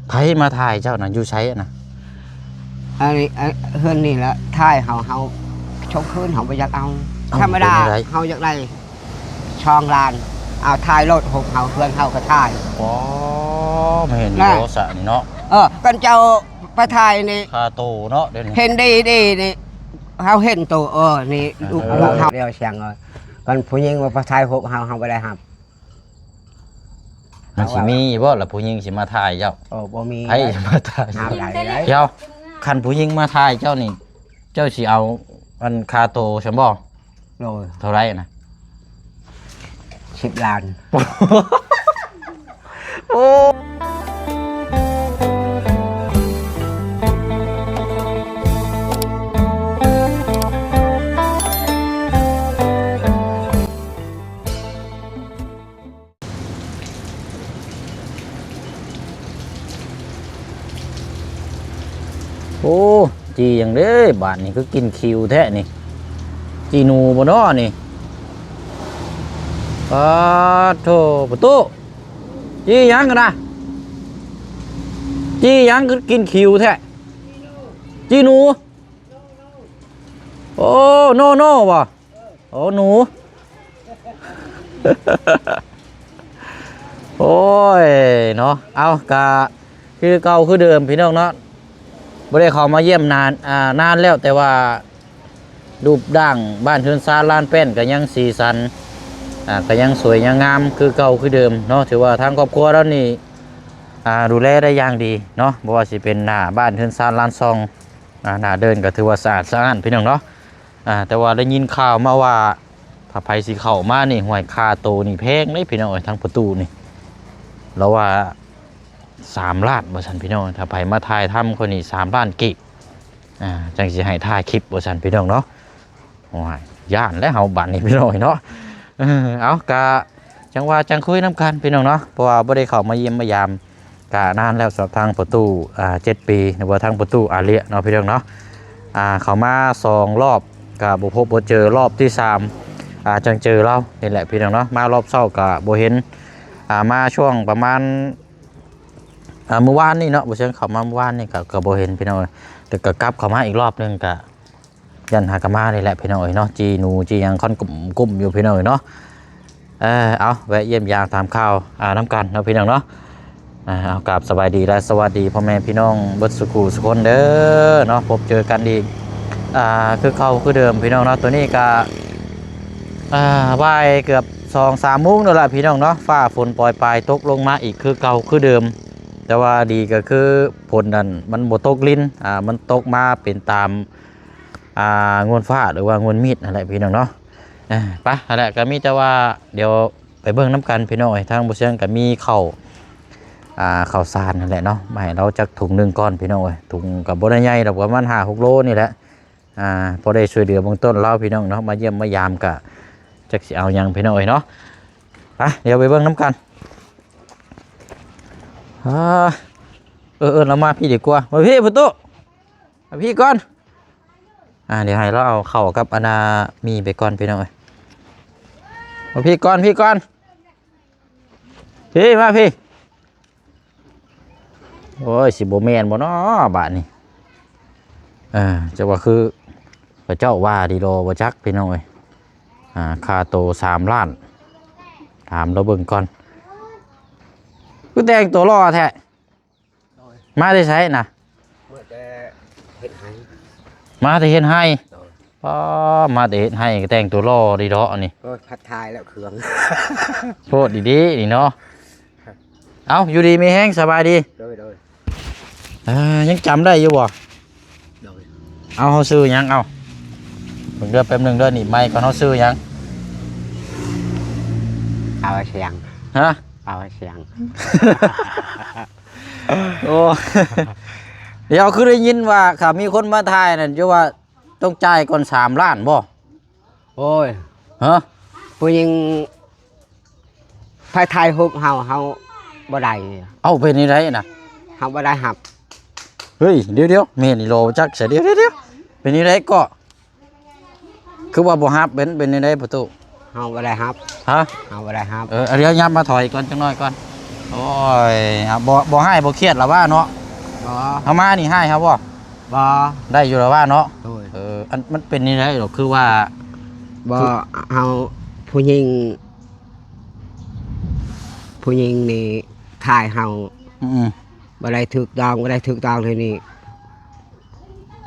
ໃຜມາຖ່າຍເຈົ້ານະ ຢູ່ໃສນະ? ອັນນີ້ ອັນ ເຮືອນນີ້ລະຖ່າຍເຮົາ ເຮົາຊົງຄືນ ເຮົາບໍ່ຢາກເອົາ. ເອົ້າ ທຳມະດາ ເປັນຈັ່ງໃດ? ເຮົາຢາກໄດ້ສອງລ້ານ ເອົາຖ່າຍລົດຫົບເຮົາ ເຮືອນເຮົາກໍຖ່າຍ. ອໍ ແມ່ນຢູ່ ນະ ບໍ່ສະນີ້ເນາະ. ເອີ ຄັນເຈົ້າໄປຖ່າຍນີ້ ຄ່າໂຕເນາະ ດຽວນີ້ເຫັນດີໆນີ້ ເຮົາເຫັນໂຕ. ເອີ ນີ້ ອ່າ ລູກ ເອີ ລູກເຮົາ ດຽວສຽງ. ເອີ ຄັນຜູ້ຍິງວ່າໄປຖ່າຍຮູບເຮົາ ເຮົາບໍ່ໄດ້ຮັບ. ມັນຊິມີບໍ່ລະ ຜູ້ຍິງຊິມາຖ່າຍເຈົ້າ? ໂອ້ ບໍ່ມີ. ໃຜຊິມາຖ່າຍ? ຫ້າມໄດ້. ດຽວ ຄັນຜູ້ຍິງມາຖ່າຍເຈົ້ານີ້ ເຈົ້າຊິເອົາອັນຄ່າໂຕຊັ້ນບໍ່? ໂດຍ. ເທົ່າໃດນະ? ສິບລ້ານ. ໂອ້ ໂອ້ ຈີ່ຫຍັງເດ້ ບາດນີ້ຄືກິນຂິວແທ້ນີ້. ຈີ່ໜູບໍ່ນໍນີ້? ປາດໂທ້ ປະຕູ ຈີ່ຫຍັງຫັ້ນນະ? ຈີ່ຫຍັງຄືກິນຂິວແທ້? ຈີ່ໜູ. ໂອ້ ໂນໂນ ບໍ່? ໂອ້ ໜູ. ໂອ້ຍເນາະ ເອົາ ກະຄືເກົ່າຄືເດີມພີ່ນ້ອງເນາະ. ບໍ່ໄດ້ເຂົ້າມາຢ້ຽມນານ ອ່າ ນານແລ້ວ ແຕ່ວ່າຮູບຮ່າງບ້ານເຮືອນຊານລານແປ້ນກໍຍັງສີສັນ ອ່າ ກໍຍັງສວຍຍັງງາມຄືເກົ່າຄືເດີມເນາະ. ຖືວ່າທາງຄອບຄົວລາວນີ້ ອ່າ ດູແລໄດ້ຢ່າງດີເນາະ ບໍ່ວ່າຊິເປັນໜ້າບ້ານເຮືອນຊານລານຊ່ອງ ອ່າ ໜ້າເດີ່ນກໍຖືວ່າສະອາດສະອ້ານພີ່ນ້ອງເນາະ. ອ່າ ແຕ່ວ່າໄດ້ຍິນຂ່າວມາວ່າ ຖ້າໃຜຊິເຂົ້າມານີ້ ຫ້ວຍ ຄ່າໂຕນີ້ແພງເດ້ພີ່ນ້ອງເອີຍ. ທາງປະຕູນີ້ ລາວວ່າສາມລ້ານວ່າຊັ້ນພີ່ນ້ອງ. ຖ້າໃຜມາຖ່າຍທຳຄົນນີ້ ສາມລ້ານກີບ ອ່າ ຈັ່ງຊິໃຫ້ຖ່າຍຄລິບວ່າຊັ້ນພີ່ນ້ອງເນາະ. ໂອ້ຍ ຢ້ານແລ້ວເຮົາບາດນີ້ພີ່ນ້ອງເນາະ. ເອີ ເອົາ ກະຈັ່ງວ່າຈັ່ງຄຸຍນຳກັນພີ່ນ້ອງເນາະ ເພາະວ່າບໍ່ໄດ້ເຂົ້າມາຢ້ຽມມາຢາມກະນານແລ້ວ ສຳລັບທາງປະຕູ ອ່າ ເຈັດປີ ຫຼືວ່າທາງປະຕູອາເລຍເນາະພີ່ນ້ອງເນາະ. ອ່າ ເຂົ້າມາສອງລອບກະບໍ່ພົບບໍ່ເຈີ ລອບທີສາມ ອ່າ ຈັ່ງເຈີລາວນີ້ແຫຼະພີ່ນ້ອງເນາະ. ມາລອບເຊົ້າກະບໍ່ເຫັນ ອ່າ ມາຊ່ວງປະມານ ອ່າ ມື້ວານນີ້ເນາະ ບໍ່ເຊີງເຂົ້າມາມື້ວານນີ້ກະ ກະບໍ່ເຫັນພີ່ນ້ອງເອີຍ. ແຕ່ກະກັບເຂົ້າມາອີກລອບໜຶ່ງກະ ຢ້ານຫາກະມານີ້ແຫຼະພີ່ນ້ອງເອີຍເນາະ. ຈີ່ໜູຈີ່ຫຍັງ ຄອນກຸ້ມໆຢູ່ພີ່ນ້ອງເອີຍເນາະ. ເອີ ເອົາ ແວະຢ້ຽມຢາມຖາມຂ່າວ ອ່າ ນຳກັນເນາະພີ່ນ້ອງເນາະ. ອ່າ ເອົາ ກາບສະບາຍດີ ແລະ ສະຫວັດດີພໍ່ແມ່ພີ່ນ້ອງເບິດສູ່ຄູ່ສູ່ຄົນເດີເນາະ. ພົບເຈີກັນອີກ ອ່າ ຄືເກົ່າຄືເດີມພີ່ນ້ອງເນາະ. ໂຕນີ້ກະ ອ່າ ບ່າຍເກືອບສອງສາມໂມງແລ້ວລະພີ່ນ້ອງເນາະ. ຟ້າຝົນປອຍປາຍຕົກລົງມາອີກຄືເກົ່າຄືເດີມ ແຕ່ວ່າດີກໍຄືຝົນນັ້ນມັນບໍ່ຕົກລິນ ອ່າ ມັນຕົກມາເປັນຕາມ ອ່າ ງວນຟ້າ ຫຼືວ່າງວນມີດຫັ້ນແຫຼະພີ່ນ້ອງເນາະ. ເອີ ໄປ ຫັ້ນແຫຼະ ກໍມີແຕ່ວ່າດຽວໄປເບິ່ງນຳກັນພີ່ນ້ອງເອີຍ. ທາງບໍ່ເຊື່ອງກໍມີເຂົ້າ ອ່າ ເຂົ້າສານຫັ້ນແຫຼະເນາະ ມາໃຫ້ລາວຈັກຖົງໜຶ່ງກ່ອນພີ່ນ້ອງເອີຍ. ຖົງກໍບໍ່ໄດ້ໃຫຍ່ດອກ ປະມານຫ້າຫົກໂລນີ້ແຫຼະ. ອ່າ ພໍໄດ້ຊ່ວຍເຫຼືອເບື້ອງຕົ້ນລາວພີ່ນ້ອງເນາະ. ມາຢ້ຽມມາຢາມກະຈັກຊິເອົາຫຍັງພີ່ນ້ອງເອີຍເນາະ. ໄປ ດຽວໄປເບິ່ງນຳກັນ. ອ່າ ເອີ ເອີ ລາວມາພີ້ດີກວ່າ. ມາພີ້ປະຕູ ມາພີ້ກ່ອນ. ອ່າ ດຽວໃຫ້ລາວເອົາເຂົ້າກັບອັນນ່າໝີ່ໄປກ່ອນພີ່ນ້ອງເອີຍ. ມາພີ້ກ່ອນ ພີ້ກ່ອນ. ພີ້ ມາພີ້. ໂອ້ຍ ຊິບໍ່ແມ່ນບໍ່ນໍບາດນີ້? ເອີ ຈັກວ່າຄືເຂົາເຈົ້າວ່າດີລໍບໍ່ຈັກພີ່ນ້ອງເອີຍ. ອ່າ ຄ່າໂຕສາມລ້ານ ຖາມລາວເບິ່ງກ່ອນ. ຄືແຕ່ງໂຕຫຼໍ່ແທ້. ໂດຍ. ມາແຕ່ໃສນະ? ມາແຕ່ເຮັດໄຮ່. ມາແຕ່ເຮັດໄຮ່. ໂດຍ. ອໍ ມາແຕ່ເຮັດໄຮ່ ແຕ່ງໂຕຫຼໍ່ດີເນາະອັນນີ້. ໂອ້ຍ ພັດທາຍແລ້ວເຄື່ອງ ໂພດດີໆນີ້ເນາະ. ເອົ້າ ຢູ່ດີມີແຮງ ສະບາຍດີ. ໂດຍ ໂດຍ. ອ່າ ຍັງຈຳໄດ້ຢູ່ບໍ່? ໂດຍ. ເອົາ ເຮົາຊື່ຫຍັງ? ເອົາ ເບິ່ງເດີ ແປັບໜຶ່ງເດີ ໜີບໄມກ່ອນ. ເຮົາຊື່ຫຍັງ? ປາວຊຽງ. ຮະ? ປາວຊຽງ. ໂອ້ ດຽວ ຄືໄດ້ຍິນວ່າ ຖ້າມີຄົນມາຖ່າຍນັ້ນ ຢູ່ວ່າຕ້ອງຈ່າຍກ່ອນສາມລ້ານບໍ່? ໂອ້ຍ ຮະ? ຜູ້ຍິງໄປຖ່າຍຮູບເຮົາ ເຮົາບໍ່ໄດ້. ເອົ້າ ເປັນຈັ່ງໃດນະ? ເຮົາບໍ່ໄດ້ຮັບ. ເຮີ້ຍ ດຽວໆ ແມ່ນອີ່ຫຼໍບໍ່ຈັກຊະ. ດຽວໆ ເປັນຈັ່ງໃດເກາະ? ຄືວ່າບໍ່ຮັບ ເປັນ ເປັນຈັ່ງໃດປະຕູ? ເຮົາບໍ່ໄດ້ຮັບ. ຮະ? ເຮົາບໍ່ໄດ້ຮັບ. ເອີ ດຽວ ຫຍັບມາຖອຍກ່ອນ ຈັກໜ້ອຍກ່ອນ. ໂອ້ຍ ອ່ະ ບໍ່ ບໍ່ຮ້າຍບໍ່ຄຽດລະວ່າເນາະ. ບໍ່ ເຮົາມານີ້ຮ້າຍເຮົາບໍ່? ບໍ່ ໄດ້ຢູ່ລະວ່າເນາະ. ໂດຍ ເອີ ອັນ ມັນເປັນແນວໃດດອກ ຄືວ່າ ບໍ່ ຄື ເຮົາ ຜູ້ຍິງ ຜູ້ຍິງນີ້ຖ່າຍເຮົາ ອືມ ບໍ່ໄດ້ຖືກຕ້ອງ ບໍ່ໄດ້ຖືກຕ້ອງເທື່ອນີ້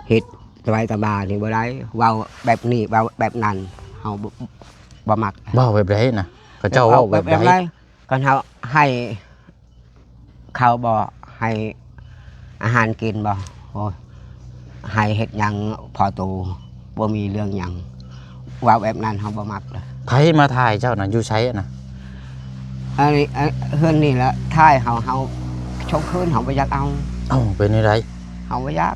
ເຮັດຕະໄວຕະບານີ້ບໍ່ໄດ້ ເວົ້າແບບນີ້ ເວົ້າແບບນັ້ນ ເຮົາບໍ່ ບໍ່ມັກ. ເວົ້າແບບໃດນະ? ເຂົາເຈົ້າເວົ້າແບບໃດ? ເວົ້າແບບໃດ? ຄັນເຮົາໃຫ້ເຂົ້າບໍ່ ໃຫ້ອາຫານກິນບໍ່ ໂອ້ຍ ໃຫ້ເຮັດຫຍັງພໍໂຕ ບໍ່ມີເລື່ອງຫຍັງ ເວົ້າແບບນັ້ນເຮົາບໍ່ມັກເລີຍ. ໃຜມາຖ່າຍເຈົ້ານະ ຢູ່ໃສນະ? ອັນນີ້ ອັນ ເຮືອນນີ້ລະຖ່າຍເຮົາ ເຮົາຊົງຄືນ ເຮົາບໍ່ຢາກເອົາ. ເອົ້າ ເປັນແນວໃດ? ເຮົາບໍ່ຢາກ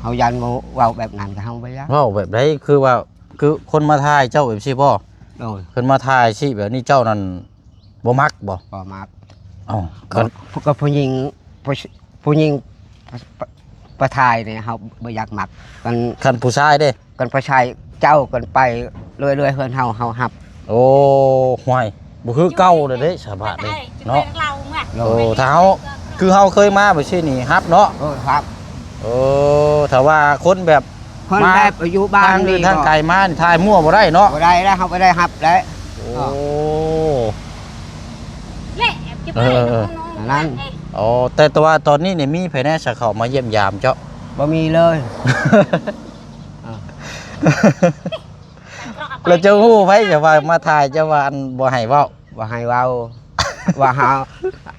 ເຮົາຢ້ານເວົ້າ ເວົ້າແບບນັ້ນກໍເຮົາບໍ່ຢາກ. ເວົ້າແບບໃດ? ຄືວ່າ ຄືຄົນມາຖ່າຍເຈົ້າແບບຊີ້ບໍ່? ໂດຍ ເພິ່ນມາຖ່າຍຊີ້ແບບນີ້ ເຈົ້ານັ້ນບໍ່ມັກບໍ່? ບໍ່ມັກ. ເອົ້າ ກໍ ກໍ ກໍຜູ້ຍິງ ຜູ້ ຜູ້ຍິງ ປະ ປະ ປະຖ່າຍນີ້ເຮົາບໍ່ຢາກມັກ. ຄັນ ຄັນຜູ້ຊາຍເດ້? ຄັນຜູ້ຊາຍເຈົ້າກັນໄປເລື້ອຍໆ ເຮືອນເຮົາ ເຮົາຮັບ. ໂອ້ ຫ້ວຍ ບໍ່ຄືເກົ່າແລ້ວເດ້ ສາບາດເດ້ເນາະ. ໂອ້ ຖ້າເຮົາ ຄືເຮົາເຄີຍມາແບບຊີ້ນີ້ຮັບເນາະ. ເອີ ຮັບ. ເອີ ຖ້າວ່າຄົນແບບ ຄົນແບບຢູ່ບ້ານນີ້ ທາງອື່ນທາງໄກມານີ້ ຖ່າຍມົ້ວບໍ່ໄດ້ເນາະ. ບໍ່ໄດ້ແລ້ວ ເຮົາບໍ່ໄດ້ຮັບແລ້ວ. ໂອ້ ເອີ ເອີ ອັນນັ້ນ. ອໍ ແຕ່ ແຕ່ວ່າຕອນນີ້ນີ້ມີໃຜແດ່ຊະເຂົ້າມາຢ້ຽມຢາມເຈົ້າ? ບໍ່ມີເລີຍ. ແລ້ວເຈົ້າຮູ້ໃຜຈະວ່າມາຖ່າຍ ເຈົ້າວ່າອັນບໍ່ໃຫ້ເວົ້າ? ບໍ່ໃຫ້ເວົ້າ ວ່າເຮົາ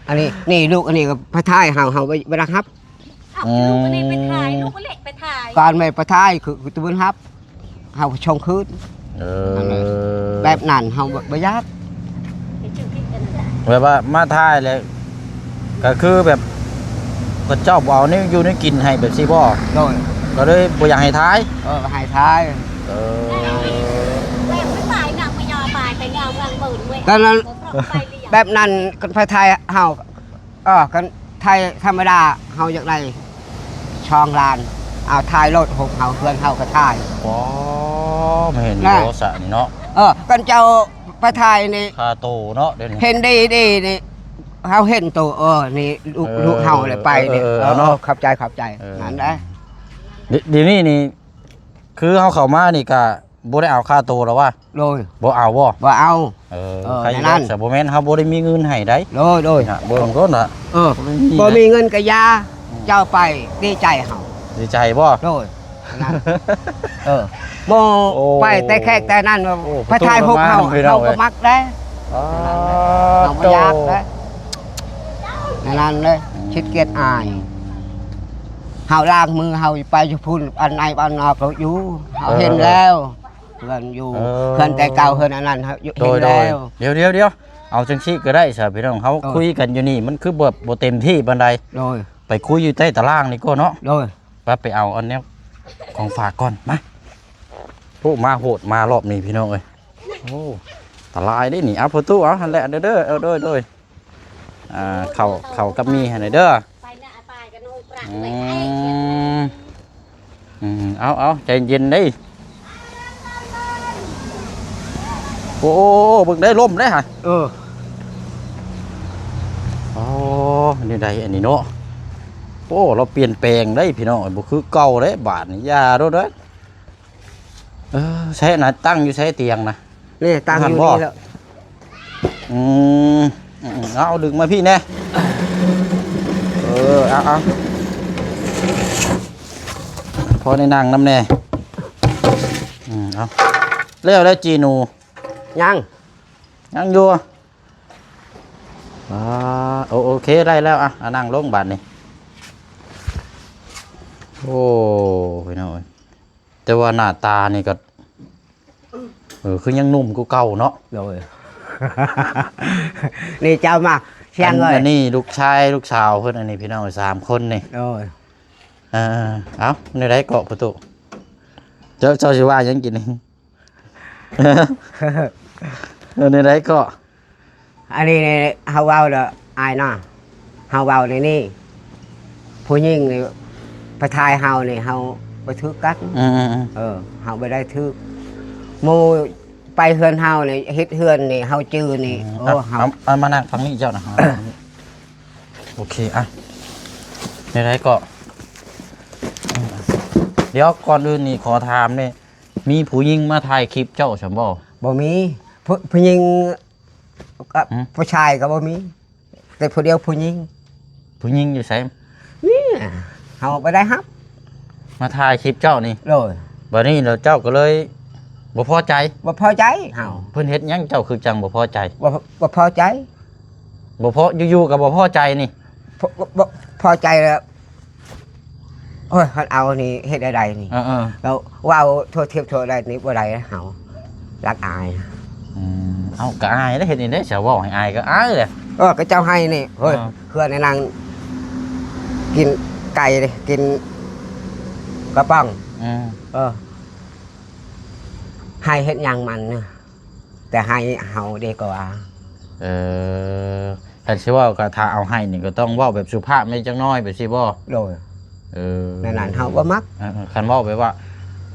ອັນນີ້ ນີ້ລູກ ອັນນີ້ກໍໄປຖ່າຍເຮົາ ເຮົາບໍ່ ບໍ່ໄດ້ຮັບ. ເອົາ ອືມ ລູກອັນນີ້ໄປຖ່າຍ ລູກເລັກໄປຖ່າຍ ກ່ອນແມ່ໄປຖ່າຍ ຄື ຄືຕົວເພິ່ນຮັບ ເຮົາກໍສົ່ງຄືນ. ເອີ ແບບນັ້ນເຮົາບໍ່ ບໍ່ຢາກ. ແບບວ່າມາຖ່າຍແລ້ວ ກໍຄືແບບເຂົາເຈົ້າບໍ່ເອົາແນວຢູ່ແນວກິນໃຫ້ແບບຊີ້ບໍ່? ໂດຍ ກໍເລີຍບໍ່ຢາກໃຫ້ຖ່າຍ. ເອີ ໃຫ້ຖ່າຍ. ເອີ ແບບນັ້ນ ແບບນັ້ນ ຄັນໄປຖ່າຍເຮົາ ເອີ ຄັນໄທທຳມະດາເຮົາຢາກໄດ້ສອງລ້ານ ເອົາຖ່າຍໂລດ ໂຮງເຮົາເຮືອນເຮົາກໍຖ່າຍ. ອໍ ແມ່ນຢູ່ ນະ ສະນີ້ເນາະ. ເອີ ຄັນເຈົ້າໄປຖ່າຍນີ້ ຄ່າໂຕເນາະ ດຽວນີ້ ເຫັນດີໆນີ້ ເຮົາເຫັນໂຕ ເອີ ນີ້ລູກ ເອີ ລູກເຮົາແຫຼະໄປນີ້. ເອີ ເອີ ເອີ ເນາະ ເອີ ຂອບໃຈ ຂອບໃຈ. ເອີ ນັ້ນແຫຼະ ດ- ດຽວນີ້ນີ້ ຄືເຮົາເຂົ້າມານີ້ກະ ບໍ່ໄດ້ເອົາຄ່າໂຕລະວະ? ໂດຍ ບໍ່ເອົາບໍ່? ບໍ່ເອົາ. ເອີ ເອີ ໃນນັ້ນ ສະ ບໍ່ແມ່ນເຮົາບໍ່ໄດ້ມີເງິນໃຫ້ໃດ. ໂດຍ ໂດຍ ນະ ເບິ່ງກ່ອນນະ. ເອີ ບໍ່ມີເງິນກະຢ່າ ອືມ ເຈົ້າໄປດີໃຈເຮົາ ດີໃຈບໍ່? ໂດຍ ນັ້ນ ເອີ ບໍ່ ໂອ້ ໄປແຕ່ແຂກແຕ່ນັ້ນ ໂອ້ ໄປຖ່າຍຮູບເຮົາ ເຮົາບໍ່ມັກເດ້. ອໍ ເຮົາບໍ່ຢາກເດ້ ໃນນັ້ນເດ້ ອືມ ຂີ້ກຽດອາຍ. ເຮົາລ້າງມື ເຮົາໄປຢູ່ພຸ້ນ ອັນໃນອັນນອກເຮົາຢູ່ ເຮົາເຫັນແລ້ວ ເອີ ເພື່ອນຢູ່ ເອີ ເພື່ອນແຕ່ເກົ່າ ເຮືອນອັນນັ້ນເຮົາຢູ່ ໂດຍ ເຫັນແລ້ວ. ໂດຍ ດຽວໆໆ ເອົາຈັ່ງຊີ້ກໍໄດ້ຊະພີ່ນ້ອງ ເຮົາ ໂດຍ ຄຸຍກັນຢູ່ນີ້ ມັນຄືແບບບໍ່ເຕັມທີ່ປານໃດ. ໂດຍ ໄປຄຸຍຢູ່ໃຕ້ຕາລ່າງນີ້ກ່ອນເນາະ. ໂດຍ ໄປ ໄປເອົາອັນແນວຂອງຝາກກ່ອນ ມາ. ໂອ້ ມາໂຫດມາລອບນີ້ພີ່ນ້ອງເອີຍ. ໂອ້ ຕາລາຍເດ້ນີ້. ເອົາ ພໍ່ຕູ້ ເອົາ ຫັ້ນແຫຼະ ເດີ ເດີ ເອົາ ໂດຍ ໂດຍ. ອ່າ ເຂົ້າ ເຂົ້າກັບໝີ່ຫັ້ນແຫຼະເດີ. ອືມ ອືມ ເອົາ ເອົາ ໃຈເຢັນເດ້. ໂອ້ ໂອ້ ໂອ້ ເບິ່ງໄດ້ ລົ້ມເດ້ຫະ. ເອີ ອໍ ແນວໃດອັນນີ້ເນາະ. ໂອ້ ລາວປ່ຽນແປງໄດ້ພີ່ນ້ອງ ບໍ່ຄືເກົ່າເດ້ບາດນີ້ ຢ່າໂລດເດີ. ເອີ ໃຊ້ນະ ຕັ້ງຢູ່ໃຊ້ຕຽງນະ? ນີ້ ຕັ້ງຢູ່ນີ້ແຫຼະ. ອືມ ອືມ ເອົາ ດຶງມາພີ້ແດ່. ເອີ ເອົາ ເອົາ ພໍໄດ້ນັ່ງນຳແດ່. ອືມ ເອົາ ແລ້ວ ແລ້ວຈີໜູ? ຍັງ ຍັງຢູ່. ອ່າ ໂອ ໂອເຄ ໄດ້ແລ້ວ. ອ່ະ ອ່ະ ນັ່ງລົງບາດນີ້. ໂອ້ ພີ່ນ້ອງເອີຍ ແຕ່ວ່າໜ້າຕານີ້ກໍ ເອີ ຄືຍັງໜຸ່ມກວ່າເກົ່າເນາະ. ໂດຍ ນີ້ເຈົ້າມາສຽງເອີຍ ອັນນີ້ລູກຊາຍລູກສາວເພິ່ນ ອັນນີ້ພີ່ນ້ອງສາມຄົນນີ້. ໂດຍ ເອີ ເອົາ ແນວໃດເກາະປະຕູ ເຈົ້າ ເຈົ້າຊິວ່າຫຍັງກິນນີ້? ເອີ ແນວໃດເກາະ? ອັນນີ້ເຮົາເວົ້າເດີ ອ້າຍນະ ເຮົາເວົ້າໃນນີ້ ຜູ້ຍິງນີ້ໄປຖ່າຍເຮົານີ້ ເຮົາບໍ່ຖືກກັນ. ອືມໆໆ ເອີ ເຮົາບໍ່ໄດ້ຖືກ ໝູ່ ປເຮືອນເຮົານີ້ ເຮັດເຮືອນນີ້ ເຮົາຈື່ນີ້ ອືມ ໂອ້ ເອົາ ເຮົາ ເອົາ ເອົາມານັ່ງຝັ່ງນີ້ເຈົ້ານະ ໂອເຄ ອ່ະ ແນວໃດກໍ ດຽວກ່ອນອື່ນນີ້ຂໍຖາມແດ່ ມີຜູ້ຍິງມາຖ່າຍຄລິບເຈົ້າຊັ້ນບໍ່? ບໍ່ມີ ຜູ້ ຜູ້ຍິງກັບ ຫືມ ຜູ້ຊາຍກໍບໍ່ມີ ແຕ່ຜູ້ດຽວຜູ້ຍິງ. ຜູ້ຍິງຢູ່ໃສ? ນີ້ ເຮົາບໍ່ໄດ້ຮັບ ມາຖ່າຍຄລິບເຈົ້ານີ້. ໂດຍ. ບັດນີ້ແລ້ວເຈົ້າກໍເລີຍບໍ່ພໍໃຈ? ບໍ່ພໍໃຈເຮົາ. ເພິ່ນເຮັດຫຍັງເຈົ້າຄືຈັ່ງບໍ່ພໍໃຈ? ບໍ່ ບໍ່ພໍໃຈ. ບໍ່ພໍ ຢູ່ໆກໍບໍ່ພໍໃຈນີ້? ບໍ່ ບໍ່ພໍໃຈແລ້ວ ໂອ້ຍ ຄັນເອົານີ້ເຮັດແນວໃດນີ້? ເອີໆ ແລ້ວເວົ້າທົ່ວທິບທົ່ວແດນນີ້ບໍ່ໄດ້ເຮົາ ລັກອາຍ. ອືມ ເອົາ ກໍອາຍແຫຼະ ເຮັດແນວໃດຊະ ເວົ້າໃຫ້ອາຍກໍອາຍແຫຼະ. ເອີ ກໍເຈົ້າໃຫ້ນີ້ ໂອ້ຍ ເອີ ເພື່ອນໃຫ້ນາງກິນໄກ່ເດ້ ກິນກະປ໋ອງ. ອືມ ເອີ ໃຫ້ເຮັດຫຍັງມັນນະ? ແຕ່ໃຫ້ເຮົາເດ້ກໍວ່າ. ເອີ ຄັນຊິເວົ້າກໍຖ້າເອົາໃຫ້ນີ້ກໍຕ້ອງເວົ້າແບບສຸພາບແດ່ຈັກໜ້ອຍ ແບບຊີ້ບໍ່? ໂດຍ. ເອີ ແນວນັ້ນເຮົາບໍ່ມັກ. ເອີໆ ຄັນເວົ້າແບບວ່າ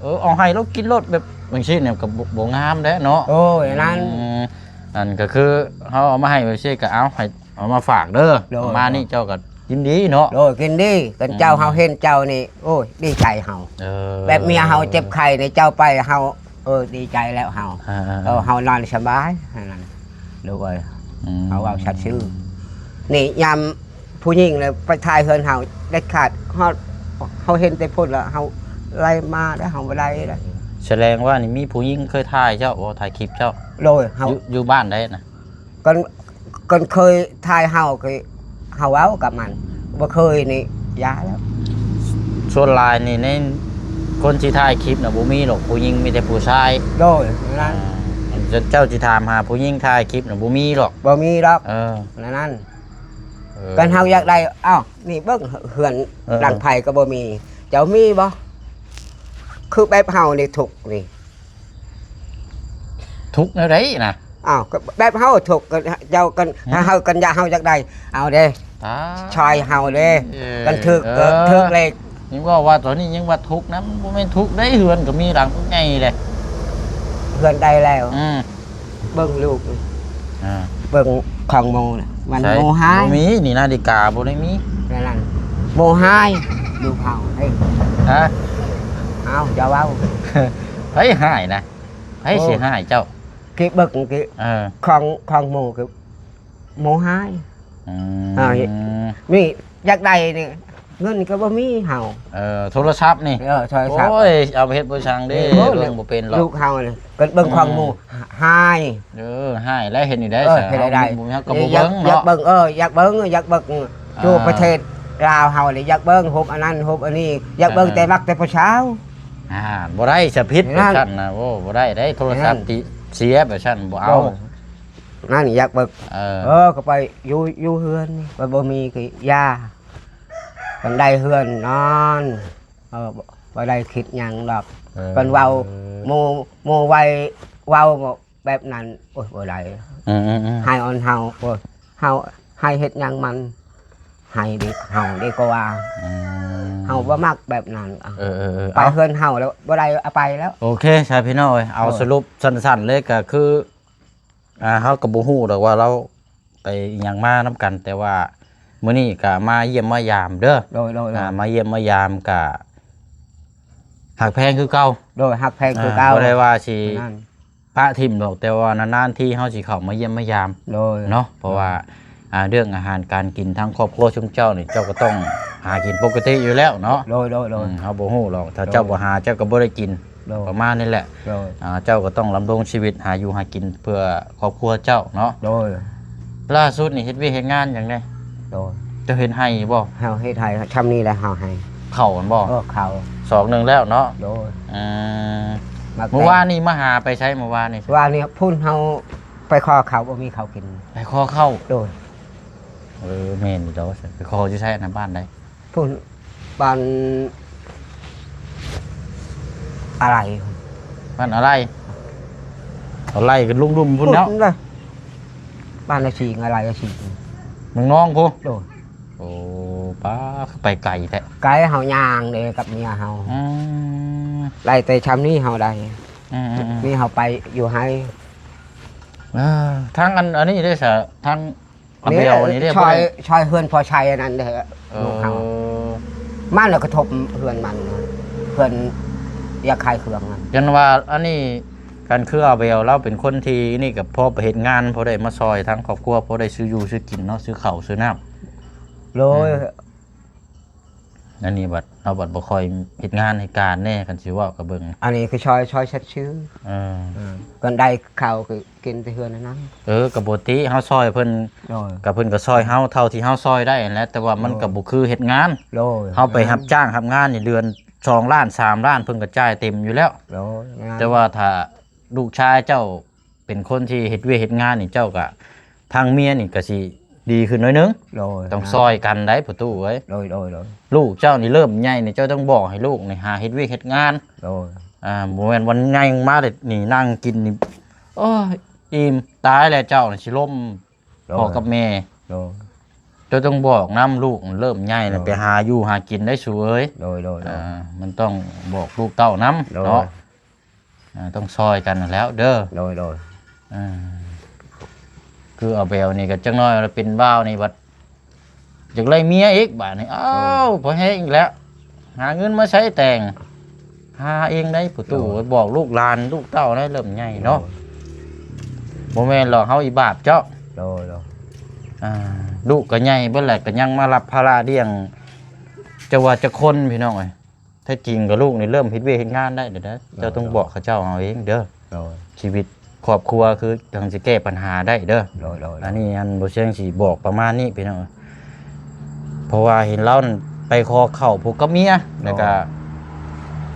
ເອີ ເອົາໃຫ້ລາວກິນໂລດ ແບບຈັ່ງຊີ້ນີ້ກໍບໍ່ ບໍ່ງາມແດ່ເນາະ. ໂອ້ຍ ນັ້ນ ອືມ ນັ້ນກໍຄືເຮົາເອົາມາໃຫ້ແບບຊີ້ກໍເອົາ ໃຫ້ ເອົາມາຝາກເດີ. ໂດຍ. ປະມານນີ້ເຈົ້າກໍຍິນດີເນາະ. ໂດຍ ຍິນດີ. ຄັນເຈົ້າ ອືມ ເຮົາເຫັນເຈົ້ານີ້ ໂອ້ຍ ດີໃຈເຮົາ. ເອີ ແບບເມຍເຮົາເຈັບໄຂ້ນີ້ ເຈົ້າໄປເຮົາ ເອີ ດີໃຈແລ້ວເຮົາ. ເອີໆໆ ເອີ ເຮົານອນສະບາຍຫັ້ນນະລູກເອີຍ. ອືມ ເຮົາເວົ້າສັດຊື່ ນີ້ຍາມຜູ້ຍິງລະໄປຖ່າຍເຮືອນເຮົາເດັດຂາດ ເຮົາ ເຮົາເຫັນແຕ່ພຸ້ນລະ ເຮົາໄລ່ມາແລ້ວ ເຮົາບໍ່ໄດ້ລະ. ສະແດງວ່ານີ້ມີຜູ້ຍິງເຄີຍຖ່າຍເຈົ້າບໍ່? ຖ່າຍຄລິບເຈົ້າ? ໂດຍ. ເຮົາ ຢູ່ ຢູ່ບ້ານໃດນະ? ຄັນ ຄັນເຄີຍຖ່າຍເຮົາ ຄືເຮົາເວົ້າກັບມັນ ບໍ່ເຄີຍນີ້ຢ່າແລ້ວ. ສ່ວນຫຼາຍນີ້ໃນຄົນທີ່ຖ່າຍຄລິບນະ ບໍ່ມີດອກຜູ້ຍິງ ມີແຕ່ຜູ້ຊາຍ. ໂດຍ. ນັ້ນ ອ່າ ເຈົ້າຊິຖາມຫາຜູ້ຍິງຖ່າຍຄລິບນະ ບໍ່ມີດອກ. ບໍ່ມີດອກ. ເອີ ນັ້ນ ເອີ ຄັນເຮົາຢາກໄດ້ ອ້າວ ນີ້ເບິ່ງເຮືອນ ເອີ ຫຼັງໃຜກໍບໍ່ມີ ເຈົ້າມີບໍ່? ຄືແບບເຮົານີ້ທຸກນີ້ ທຸກແນວໃດນະ? ອ້າວ ກໍແບບເຮົາທຸກ ກໍເຈົ້າກັນ ຫືມ ເຮົາກັນຢາກ ເຮົາຢາກໄດ້ເອົາເດ້ ຕາຍ ຊ່ອຍເຮົາເດ້. ເອີ ກັນຖືກ ເອີ ກໍຖືກເລກ. ຍັງເວົ້າວ່າຕອນນີ້ຍັງວ່າທຸກນຳ ບໍ່ແມ່ນທຸກເດ້ ເຮືອນກໍມີຫຼັງໃຫຍ່ເດ້. ເຮືອນໃດແລ້ວ? ອືມ ເບິ່ງລູກ ອ່າ ເບິ່ງຂອງໂມນະ ມັນ ໃສ? ໂມຫາຍ ບໍ່ມີ ນີ້ນາລິກາບໍ່ໄດ້ມີ ນັ້ນ ໂມຫາຍ ລູກເຮົາເດ້. ຮະ? ເອົາ ຢ່າເວົ້າ ໃຜຫາຍນະ? ໃຜ ໂອ້ ຊິຫາຍເຈົ້າ? ເກັບເບິ່ງ ເກັບ ເອີ ຂອງ ຂອງໂມ ກໍໂມຫາຍ. ອືມ ອ່າ ນີ້ຢາກໄດ້ນີ້ ເງິນກໍບໍ່ມີເຮົາ. ເອີ ໂທລະສັບນີ້ ເອີ ໂທລະສັບ ໂອ້ຍ ເອົາໄປເຮັດບໍ່ຊ່າງເດ້ ເບິ່ງບໍ່ເປັນດອກ ລູກເຮົານີ້ ກໍເບິ່ງຂອງໝູ່ ອືມ ຫາຍ. ເອີ ຫາຍແລ້ວເຮັດນີ້ໄດ້ ເອີ ສະ ເຮັດໄດ້ ເຮົາບໍ່ເບິ່ງເນາະ. ຢາກເບິ່ງ ເອີ ຢາກເບິ່ງ ຢາກເບິ່ງ ອ່າ ຢູ່ປະເທດລາວເຮົານີ້ ຢາກເບິ່ງຮູບອັນນັ້ນຮູບອັນນີ້ ຢາກເບິ່ງ ເອີ ແຕ່ມັກແຕ່ຜູ້ສາວ. ອ່າ ບໍ່ໄດ້ ສະຜິດ ນັ້ນ ຊັ້ນນະ ໂອ້ ບໍ່ໄດ້ເດ້ ໂທລະສັບ ນັ້ນ ຕິເສຍ ແບບຊັ້ນບໍ່ເອົາ. ໂອ້ ນັ້ນຢາກເບິ່ງ ເອີ ເອີ ກໍໄປຢູ່ ຢູ່ເຮືອນນີ້ ມັນບໍ່ມີກໍຢ່າ ມັນໄດ້ເຮືອນນອນ. ເອີ ບໍ່ ບໍ່ໄດ້ຄິດຫຍັງດອກ. ເອີ ເພິ່ນເວົ້າ ໝູ່ ໝູ່ໄວເວົ້າແບບນັ້ນ ໂອ້ຍ ບໍ່ໄດ້. ອືມໆໆ ໃຫ້ອ່ອນເຮົາ ໂອ້ຍ ເຮົາໃຫ້ເຮັດຫຍັງມັນ ໃຫ້ເດ ເຮົາເດກໍວ່າ. ອືມ ເຮົາບໍ່ມັກແບບນັ້ນ. ເອີໆໆ ໄປເຮືອນເຮົາແລ້ວບໍ່ໄດ້ ເອົາໄປແລ້ວ. ໂອເຄ ຊະພີ່ນ້ອງເອີຍ ເອົາ ເອີ ສະຫຼຸບສັ້ນໆເລີຍ ກໍຄື ອ່າ ເຮົາກໍບໍ່ຮູ້ດອກວ່າລາວໄປອີ່ຫຍັງມານຳກັນ ແຕ່ວ່າມື້ນີ້ກໍມາຢ້ຽມມາຢາມເດີ. ໂດຍໆໆ ອ່າ ມາຢ້ຽມມາຢາມ ກໍຮັກແພງຄືເກົ່າ. ໂດຍ ຮັກແພງຄືເກົ່າ ອ່າ ບໍ່ໄດ້ວ່າຊິ ນັ້ນ ປະຖິ້ມດອກ ແຕ່ວ່ານານໆທີເຮົາຊິເຂົ້າມາຢ້ຽມມາຢາມ. ໂດຍ ເນາະ ເພາະວ່າ ໂດຍ ອ່າ ເລື່ອງອາຫານການກິນ ທາງຄອບຄົວຊຸມເຈົ້ານີ້ ເຈົ້າກໍຕ້ອງຫາກິນປົກກະຕິຢູ່ແລ້ວເນາະ. ໂດຍໆໆ ອືມ ເຮົາບໍ່ຮູ້ດອກ ຖ້າ ໂດຍ ເຈົ້າບໍ່ຫາ ເຈົ້າກໍບໍ່ໄດ້ກິນ. ໂດຍ ປະມານນີ້ແຫຼະ. ໂດຍ ອ່າ ເຈົ້າກໍຕ້ອງດຳລົງຊີວິດຫາຢູ່ຫາກິນເພື່ອຄອບຄົວເຈົ້າເນາະ. ໂດຍ ລ່າສຸດນີ້ເຮັດວຽກເຮັດງານຫຍັງແດ່? ໂດຍ ເຈົ້າເຮັດໄຮ່ຢູ່ບໍ່? ເຮົາເຮັດໄຮ່ ຊ່ຳນີ້ແຫຼະເຮົາໄຮ່ ເຂົ້າຫັ້ນບໍ່? ເອີ ເຂົ້າ ສອກໜຶ່ງແລ້ວເນາະ. ໂດຍ ອືມ ມື້ວານນີ້ມາຫາໄປໃສ? ມື້ວານນີ້ ວານນີ້ພຸ້ນເຮົາໄປຂໍເຂົ້າ ບໍ່ມີເຂົ້າກິນ ໄປຂໍເຂົ້າ. ໂດຍ ເອີ ແມ່ນຢູ່ດອກ ໄປຂໍຢູ່ໃສນະ? ບ້ານໃດ? ພຸ້ນ ບ້ານອາໄລ. ບ້ານອາໄລ? ອາໄລກໍລຸງດຸ່ມພຸ້ນແລ້ວ ພຸ້ນເດ້ ບ້ານອາຊີງ ອາໄລອາຊີງ ເມືອງນອງພຸ້ນ. ໂດຍ ໂອ້ ປ້າ ຄືໄປໄກແທ້. ໄກ ເຮົາຍ່າງເດ້ກັບເມຍເຮົາ. ອືມ ໄດ້ແຕ່ຊ່ຳນີ້ເຮົາໄດ້. ອື ອືມໆໆ ນີ້ເຮົາໄປຢູ່ໄຮ່ ເອີ ທາງອັນ ອັນນີ້ເດ້ຊະ ທາງອາເບວນີ້ເດ້ ຊ່ອຍ ຊ່ອຍເຮືອນພໍ່ໄຊອັນນັ້ນເດ້ ເອີ ລູກເຮົາ ມັນລະກະທົບເຮືອນມັນ ເຮືອນຢາກຂາຍເຄື່ອງນັ້ນ ຈົນວ່າອັນນີ້ ການຄືອາເບວລາວເປັນຄົນທີ່ນີ້ ກໍພໍໄປເຮັດງານ ພໍໄດ້ມາຊ່ອຍທາງຄອບຄົວ ພໍໄດ້ຊື້ຢູ່ຊື້ກິນເນາະ ຊື້ເຂົ້າຊື້ນ້ຳ ໂດຍ ອືມ ອັນນີ້ບັດ ເຮົາບັດບໍ່ຄ່ອຍເຮັດງານເຮັດການແດ່ ຄັນຊິເວົ້າກໍເບິ່ງ ອັນນີ້ຄືຊ່ອຍ ຊ່ອຍເຊັດຊື່ ເອີ ເອີ ເພິ່ນໄດ້ເຂົ້າກໍກິນແຕ່ເຮືອນນັ້ນ ເອີ ກໍບໍ່ຕິ ເຮົາຊ່ອຍເພິ່ນ ໂດຍ ກໍເພິ່ນກໍຊ່ອຍເຮົາເທົ່າທີ່ເຮົາຊ່ອຍໄດ້ຫັ້ນແຫຼະ ແຕ່ວ່າມັນ ໂດຍ ກໍບໍ່ຄືເຮັດງານ ໂດຍ ເຮົາໄປຮັບຈ້າງຮັບງານນີ້ ເດືອນສອງລ້ານ ສາມລ້ານ ເພິ່ນກໍຈ່າຍເຕັມຢູ່ແລ້ວ ໂດຍ ແມ່ນ ແຕ່ວ່າຖ້າລູກຊາຍເຈົ້າ ເປັນຄົນທີ່ເຮັດວຽກເຮັດງານນີ້ ເຈົ້າກະ ທາງເມຍນີ້ກະຊິດີຂຶ້ນໜ້ອຍໜຶ່ງ ໂດຍ ຕ້ອງຊ່ອຍກັນໄດ໋ພໍ່ຕູ້ເອີຍ ໂດຍ ໂດຍ ໂດຍ ລູກເຈົ້ານີ້ເລີ່ມໃຫຍ່ນີ້ ເຈົ້າຕ້ອງບອກໃຫ້ລູກນີ້ຫາເຮັດວຽກເຮັດງານ ໂດຍ ອ່າ ບໍ່ແມ່ນວ່າໃຫຍ່ມາແລ້ວນີ້ນັ່ງກິນນີ້ ໂອ້ຍ ອີ່ມ ຕາຍແລ້ວເຈົ້ານີ້ຊິລົ້ມ ໂດຍ ພໍ່ກັບແມ່ ໂດຍ ເຈົ້າຕ້ອງບອກນຳ ລູກເລີ່ມໃຫຍ່ແລ້ວ ໂດຍ ໄປຫາຢູ່ຫາກິນໄດ້ສູເອີຍ ໂດຍ ໂດຍ ໂດຍ ອ່າ ມັນຕ້ອງບອກລູກເຕົ້ານຳ ໂດຍ ເນາະ ອ່າ ຕ້ອງຊ່ອຍກັນຫັ້ນແຫຼ້ວເດີ ໂດຍ ໂດຍ ອ່າ ຄືອາແບວນີ້ກໍຈັກໜ້ອຍເປັນບ່າວນີ້ບັດຢາກໄດ້ເມຍອີກບາດນີ້ ອ້າວ ໂດຍ ພໍແຮງອີກແລ້ວ ຫາເງິນມາໃຊ້ແຕ່ງ ຫາເອງໄດ໋ ໂດຍ ປະຕູ ບອກລູກຫຼານລູກເຕົ້າໄດ້ເລີ່ມໃຫຍ່ເນາະ ໂດຍ ບໍ່ແມ່ນລອກເຮົາອີບາບເຈົ້າ ໂດຍ ໂດຍ ອ່າ ລູກກໍໃຫຍ່ເບິດແຫຼະ ກໍຍັງມາຮັບພາລະລ້ຽງ ເຈົ້າວ່າຈັກຄົນພີ່ນ້ອງເອີຍ ແທ້ຈິງກໍລູກນີ້ເລີ່ມເຮັດວຽກເຮັດງານໄດ້ແລ້ວເດີ ໂດຍ ເຈົ້າຕ້ອງບອກເຂົາເຈົ້າເອົາເອງເດີ ໂດຍ ຊີວິດຄອບຄົວຄືຈັ່ງຊິແກ້ບັນຫາໄດ້ເດີ ໂດຍ ໂດຍ ໂດຍ ອັນນີ້ອັນບໍ່ຊຽງຊິບອກປະມານນີ້ພີ່ນ້ອງ ເພາະວ່າເຫັນລາວນັ້ນໄປຂໍເຂົ້າຜູ້ກັບເມຍ ໂດຍ ແລ້ວກໍ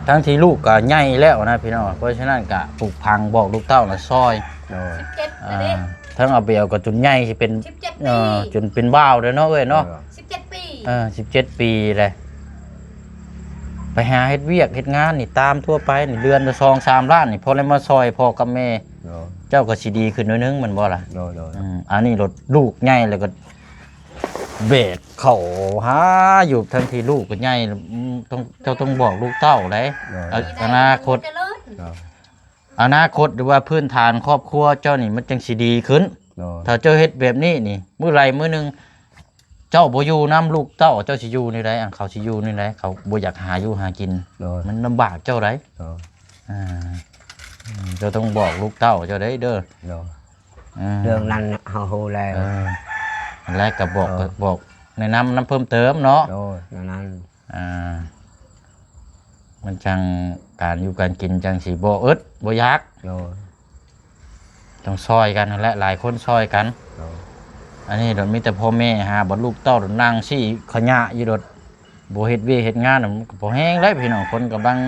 ທັງທີ່ລູກກໍໃຫຍ່ແລ້ວນະພີ່ນ້ອງ ເພາະສະນັ້ນກໍປູກຝັງບອກລູກເຕົ້ານະຊ່ອຍ ໂດຍ ສິບເຈັດ ອ່າ ແລ້ວເດ້ ທັງອາເບວກໍຈົນໃຫຍ່ຊິເປັນ ສິບເຈັດປີ ເອີ ຈົນເປັນບ່າວແລ້ວເນາະເອື້ອຍເນາະ ໂດຍ ສິບເຈັດປີ ເອີ ສິບເຈັດປີແລ້ວ ໄປຫາເຮັດວຽກເຮັດງານນີ້ຕາມທົ່ວໄປນີ້ ເດືອນລະສອງສາມລ້ານນີ້ ພໍໄດ້ມາຊ່ອຍພໍ່ກັບແມ່ ໂດຍ ເຈົ້າກໍຊິດີຂຶ້ນໜ້ອຍໜຶ່ງແມ່ນບໍ່ລະ? ໂດຍ ໂດຍ ອືມ ອັນນີ້ໂລດລູກໃຫຍ່ແລ້ວກໍແບກເຂົ້າຫາຢູ່ ທັງທີ່ລູກກໍໃຫຍ່ ອືມ ຕ້ອງ ເຈົ້າຕ້ອງບອກລູກເຕົ້າໄດ໋ ໂດຍ ອະ ອະນາຄົດ ໂດຍ ອະນາຄົດ ຫຼືວ່າພື້ນຖານຄອບຄົວເຈົ້ານີ້ ມັນຈັ່ງຊິດີຂຶ້ນ ໂດຍ ຖ້າເຈົ້າເຮັດແບບນີ້ນີ້ ມື້ໃດມື້ໜຶ່ງ ເຈົ້າບໍ່ຢູ່ນຳລູກເຕົ້າ ເຈົ້າຊິຢູ່ແນວໃດ? ອັນເຂົາຊິຢູ່ແນວໃດ? ເຂົາບໍ່ຢາກຫາຢູ່ຫາກິນ ໂດຍ ມັນລຳບາກເຈົ້າໃດ໋ ໂດຍ ອ່າ ເຈົ້າຕ້ອງບອກລູກເຕົ້າເຈົ້າໄດ້ເດີ ໂດຍ ອ່າ ເລື່ອງນັ້ນເຮົາຮູ້ແລ້ວ ເອີ ຫັ້ນແຫຼະ ກໍບອກ ເອີ ບອກແນະນຳນຳເພີ່ມເຕີມເນາະ ໂດຍ ແນວນັ້ນ ອ່າ ມັນຈັ່ງ ການຢູ່ການກິນຈັ່ງຊິບໍ່ອຶດບໍ່ຢາກ ໂດຍ ຕ້ອງຊ່ອຍກັນຫັ້ນແຫຼະ ຫຼາຍຄົນຊ່ອຍກັນ ໂດຍ ອັນນີ້ໂດດມີແຕ່ພໍ່ແມ່ຫາ ບັດລູກເຕົ້າໂດດນັ່ງຊີ້ຂະຫຍະຢູ່ໂດດ ບໍ່ເຮັດວຽກເຮັດງານ ມັນກໍບໍ່ແຮງເດ້ພີ່ນ້ອງ ຄົນກຳລັງ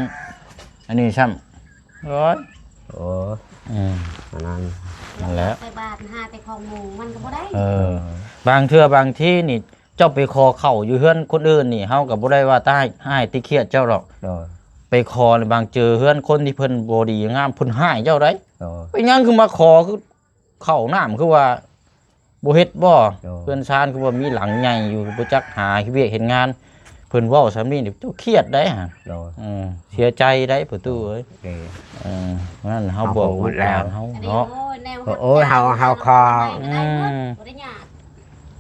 ອັນນີ້ຊ້ຳ ໂອ້ຍ ໂອ້ ອືມ ອັນນັ້ນ ນັ້ນແຫຼະ ໃສ່ບາດຫາແຕ່ຂອງໝູ່ມັນກໍບໍ່ໄດ້ ເອີ ບາງເທື່ອບາງທີນີ້ ເຈົ້າໄປຂໍເຂົ້າຢູ່ເຮືອນຄົນອື່ນນີ້ ເຮົາກໍບໍ່ໄດ້ວ່າຕາຮ້າຍຕິຄຽດເຈົ້າດອກ ໂດຍ ໄປຂໍໃນບາງເຈີເຮືອນຄົນທີ່ເພິ່ນບໍ່ດີງາມ ເພິ່ນຮ້າຍເຈົ້າໄດ໋ ໂດຍ ເປັນຫຍັງຄືມາຂໍ ຄືເຂົ້ານ້ຳຄືວ່າບໍ່ເຮັດບໍ່ ໂດຍ ເຮືອນຊານຄືວ່າມີຫຼັງໃຫຍ່ຢູ່ ບໍ່ຈັກຫາເຮັດວຽກເຮັດງານ ເພິ່ນເວົ້າສ່ຳນີ້ ເຈົ້າຄຽດໄດ໋ຫັ້ນ ໂດຍ ເອີ ເສຍໃຈໄດ໋ ປະຕູເອີຍ ໂດຍ ເອີ ນັ້ນເຮົາບອກລູກຫຼານເຮົາເນາະ ໂອ້ຍ ເຮົາ ເຮົາຂໍ ອືມ ບໍ່ໄດ້ຍາກ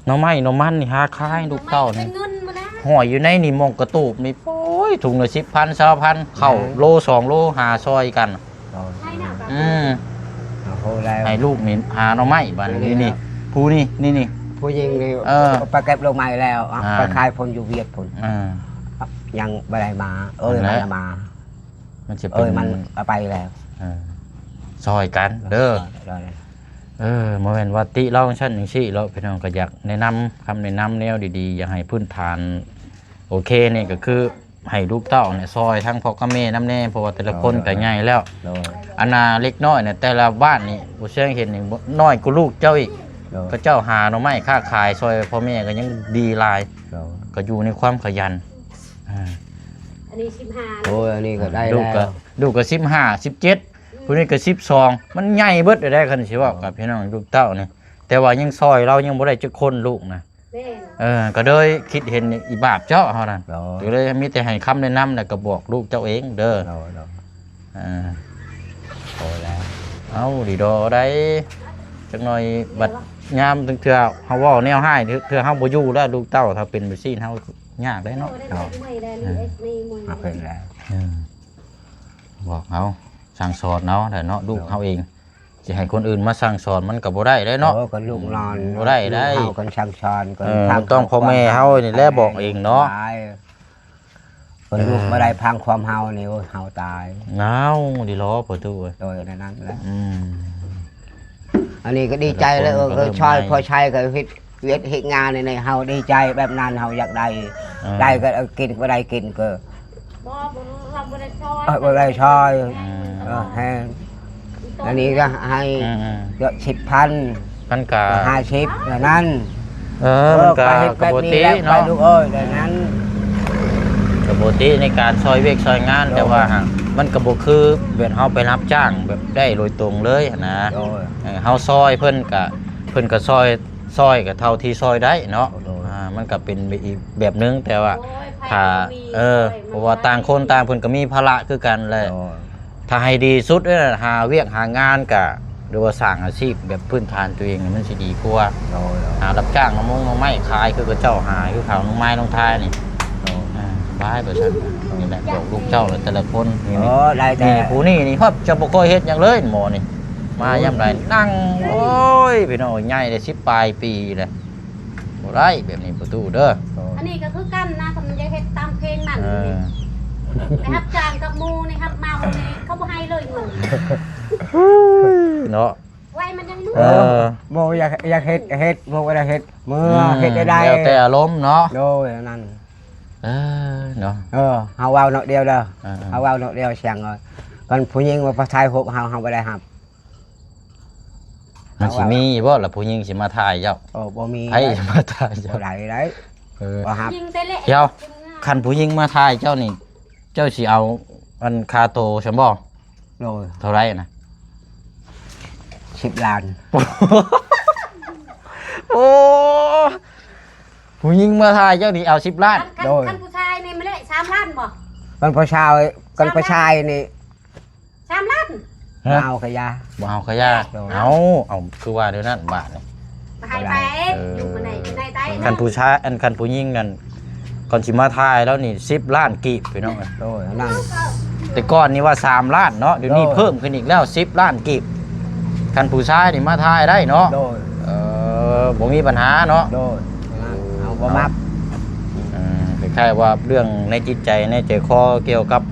ໜໍ່ໄມ້ໜໍ່ມັນນີ້ຫາຂາຍລູກເຕົ້ານີ້ ເປັນເງິນມານະ ຫ້ອຍຢູ່ໃນນີ້ ໝ່ອງກະຕູບນີ້ ໂອ້ຍ ຖົງລະສິບພັນ ຊາວພັນ ເຂົ້າ ອືມ ໂລສອງໂລ ຫາຊ່ອຍກັນ ໂດຍ ອືມ ເອົາໂຫແລ້ວ ໃຫ້ລູກນີ້ຫາໜໍ່ໄມ້ບາດນີ້ ນີ້ ນີ້ ຜູ້ນີ້ ນີ້ ນີ້ ຜູ້ຍິງນີ້ ເອີ ໄປເກັບໜໍ່ໄມ້ແລ້ວ ອ່າ ໄປຂາຍພຸ້ນຢູ່ຫວຽດພຸ້ນ ອ່າ ຍັງບໍ່ໄດ້ມາ ເອີຍ ຫັ້ນແຫຼະ ມັນມາ ມັນຊິເປັນ ເອີຍ ມັນເອົາໄປແລ້ວ ເອີ ຊ່ອຍກັນເດີ ໂດຍ ເອີ ບໍ່ແມ່ນວ່າຕິລອງຊັ້ນຈັ່ງຊີ້ເນາະ ພີ່ນ້ອງກໍຢາກແນະນຳ ຄຳແນະນຳແນວດີໆ ຢາກໃຫ້ພື້ນຖານໂອເຄນີ້ກໍຄືໃຫ້ລູກເຕົ້ານີ້ຊ່ອຍທັງພໍ່ກັບແມ່ນຳແດ່ ເພາະວ່າແຕ່ລະຄົນກໍໃຫຍ່ແລ້ວ ໂດຍ ອັນນ່າເລັກນ້ອຍນີ້ ແຕ່ລະບ້ານນີ້ ບໍ່ເຊື່ອເຫັນນີ້ ນ້ອຍກວ່າລູກເຈົ້າອີກ ໂດຍ ເຂົາເຈົ້າຫາໜໍ່ໄມ້ຄ້າຂາຍຊ່ອຍພໍ່ແມ່ກໍຍັງດີຫຼາຍ ໂດຍ ກໍຢູ່ໃນຄວາມຂະຫຍັນ ອ່າ ອັນນີ້ສິບຫ້າ ໂອ້ຍ ອັນນີ້ກໍໄດ້ ລູກກໍ ແລ້ວ ລູກກໍສິບຫ້າ ສິບເຈັດ ອືມ ຜູ້ນີ້ກໍສິບສອງ ມັນໃຫຍ່ເບິດໄດ້ ຄັນຊິເວົ້າ ໂດຍ ກັບພີ່ນ້ອງລູກເຕົ້ານີ້ ແຕ່ວ່າຍັງຊ່ອຍລາວຍັງບໍ່ໄດ້ຈັກຄົນລູກນະ ແມ່ນ ເອີ ກໍເລີຍຄິດເຫັນອີບາບເຈາະເຮົານັ້ນ ໂດຍ ກໍເລີຍມີແຕ່ໃຫ້ຄຳແນະນຳ ແລ້ວກໍບອກລູກເຈົ້າເອງເດີ ໂດຍ ໂດຍ ເອີ ໂອ້ຍແລ້ວ ເອົ້າ ດີດອໄດ໋ ຈັກໜ່ອຍບັດຍາມເທື່ອເຮົາເວົ້າແນວຮ້າຍ ເທື່ອເຮົາບໍ່ຢູ່ແລ້ວ ລູກເຕົ້າຖ້າເປັນແບບຊີ້ ເຮົາຍາກໄດ໋ເນາະ. ເຈົ້າ ເອີ ເປັນແລ້ວ ເອີ ບອກເຮົາ ສັ່ງສອນເຮົາແຫຼະເນາະ ລູກເຮົາເອງ ຊິໃຫ້ຄົນອື່ນມາສັ່ງສອນມັນກໍບໍ່ໄດ້ເດ້ເນາະ. ເອີ ກໍລູກຫຼານ ບໍ່ໄດ້ໄດ໋ ເຮົາກໍສັ່ງສອນກໍ ເອີ ຕ້ອງພໍ່ແມ່ເຮົານີ້ແຫຼະບອກເອງເນາະ. ເພິ່ນ ເອີ ລູກບໍ່ໄດ້ຟັງຄວາມເຮົານີ້ ໂອ້ຍ ເຮົາຕາຍ. ອ້າວ ດີຫຼໍພໍ່ຕູ້ເອີຍ. ໂດຍ ແນວນັ້ນແຫຼະ. ອືມ ອັນນີ້ກໍດີໃຈແລ້ວ ເອີ ກໍຊ່ອຍພໍໃຊ້ ກໍເຮັດວຽກເຮັດງານໃຫ້ເຮົາດີໃຈແບບນັ້ນ ເຮົາຢາກໄດ້ ເອີ ໄດ້ກໍເອົາກິນ ບໍ່ໄດ້ກິນກໍ ບໍ່ ບໍ່ ເຮົາບໍ່ໄດ້ຊ່ອຍ ເອີ ບໍ່ໄດ້ຊ່ອຍ. ອືມ ເອີ ແຮງ ອັນນີ້ກໍໃຫ້ ອືມໆ ກໍສິບພັນ ມັນກະ ກໍຫ້າສິບແນວນັ້ນ. ເອີ ເອີ ມັນກະ ກໍເຮັດແບບນີ້ແຫຼະ ກໍບໍ່ຕິເນາະ ໄປລູກເອີຍ ແນວນັ້ນ. ກໍບໍ່ຕິໃນການຊ່ອຍວຽກຊ່ອຍງານ ໂດຍ ແຕ່ວ່າຫາກມັນກໍບໍ່ຄືແບບເຮົາໄປຮັບຈ້າງແບບໄດ້ໂດຍຕົງເລີຍຫັ້ນນະ. ໂດຍ ເອີ ເຮົາຊ່ອຍເພິ່ນກະ ເພິ່ນກໍຊ່ອຍ ຊ່ອຍກໍເທົ່າທີ່ຊ່ອຍໄດ້ເນາະ. ໂດຍ ອ່າ ມັນກໍເປັນໄປອີກແບບໜຶ່ງ ແຕ່ວ່າ ໂອ້ຍ ໃຜ ຖ້າ ກໍມີ ເອີ ຊ່ອຍ ເພາະວ່າຕ່າງຄົນຕ່າງເພິ່ນກໍມີພາລະຄືກັນແຫຼະ. ໂດຍ ຖ້າໃຫ້ດີສຸດເດ້ ຫາວຽກຫາງານກະ ຫຼືວ່າສ້າງອາຊີບແບບພື້ນຖານຕົວເອງນີ້ມັນຊິດີກວ່າ. ໂດຍໆ ຫາຮັບຈ້າງໜໍ່ມົງໜໍ່ໄມ້ຂາຍ ຄືເຂົາເຈົ້າຫາຢູ່ເຂົາໜອງໄມ້ໜອງທາຍນີ້. ໂດຍ ອ່າ ສະບາຍໄປຊັ້ນ. ນີ້ແຫຼະບອກລູກເຈົ້າແລະແຕ່ລະຄົນນີ້. ໂອ້ ໄດ້ແຕ່ ນີ້ຜູ້ນີ້ນີ້ ຮອດຈະບໍ່ຄ່ອຍເຮັດຫຍັງເລີຍໝໍນີ້ ມາຍາມໃດນັ່ງ ໂອ້ຍ ພີ່ນ້ອງເອີຍ ໃຫຍ່ໄດ້ສິບປາຍປີແລ້ວ. ບໍ່ໄດ້ແບບນີ້ປະຕູເດີ. ອັນນີ້ກໍຄືກັນນະ ຄັນມັນຢາກເຮັດຕາມເພງມັນ ເອີ ໄປຮັບຈ້າງກັບໝູ່ນີ້ ຮັບເໝົານີ້ ເຂົາບໍ່ໃຫ້ເລີຍເງິນ ເນາະ. ໄວ້ມັນຍັງຢູ່ ເອີ ບໍ່ຢາກ ຢາກເຮັດກໍເຮັດ ບໍ່ໄດ້ເຮັດ ເມື່ອ ອືມ ເຮັດໄດ້ ແລ້ວແຕ່ອາລົມເນາະ. ໂດຍ ອັນນັ້ນ ເອີ ເນາະ ເອີ ເຮົາເວົ້ານອກດຽວເດີ ເອີໆ ເຮົາເວົ້ານອກດຽວ ສຽງ ຄັນຜູ້ຍິງວ່າໄປຖ່າຍຮູບເຮົາ ເຮົາບໍ່ໄດ້ຮັບ. ມັນຊິມີບໍ່ລະຜູ້ຍິງຊິມາຖ່າຍເຈົ້າ? ໂອ້ ບໍ່ມີ ໃຜຊິມາຖ່າຍເຈົ້າ? ບໍ່ໄດ້ໄດ໋. ເອີ ບໍ່ຮັບ ຍິງແຕ່ແລະ ດຽວ ຄັນຜູ້ຍິງມາຖ່າຍເຈົ້ານີ້ ເຈົ້າຊິເອົາອັນຄ່າໂຕຊັ້ນບໍ່? ໂດຍ ເທົ່າໃດນະ? ສິບລ້ານ. ໂອ້ ຜູ້ຍິງມາຖ່າຍເຈົ້ານີ້ເອົາສິບລ້ານ. ຄັນ ໂດຍ ຄັນຜູ້ຊາຍນີ້ມາເລີຍສາມລ້ານບໍ່? ຄັນຜູ້ຊາຍ ຄັນຜູ້ຊາຍນີ້ ສາມລ້ານ. ຮະ? ບໍ່ເອົາຂະຢາ ບໍ່ເອົາຂະຢາ. ໂດຍ ເອົາ ເອົາ ຄືວ່າແນວນັ້ນບາດນີ້ ໃຫ້ໄປ ເອີ ຢູ່ໃນ ຢູ່ໃນໃຕ້ ຄັນຜູ້ຊາຍ ອັນ ຄັນຜູ້ຍິງນັ້ນ ກ່ອນຊິມາຖ່າຍແລ້ວນີ້ສິບລ້ານກີບພີ່ນ້ອງ. ໂດຍ ນັ້ນ ແຕ່ກ່ອນນີ້ວ່າສາມລ້ານເນາະ ດຽວນີ້ ໂດຍ ເພີ່ມຂຶ້ນອີກແລ້ວສິບລ້ານກີບ. ຄັນຜູ້ຊາຍນີ້ມາຖ່າຍໄດ້ເນາະ. ໂດຍ ເອີ ບໍ່ມີບັນຫາເນາະ. ໂດຍ ນັ້ນ ເຮົາບໍ່ມັກ. ເອີ ຄ້າຍໆວ່າເລື່ອງໃນຈິດໃຈໃນໃຈຄໍກ່ຽວກັບ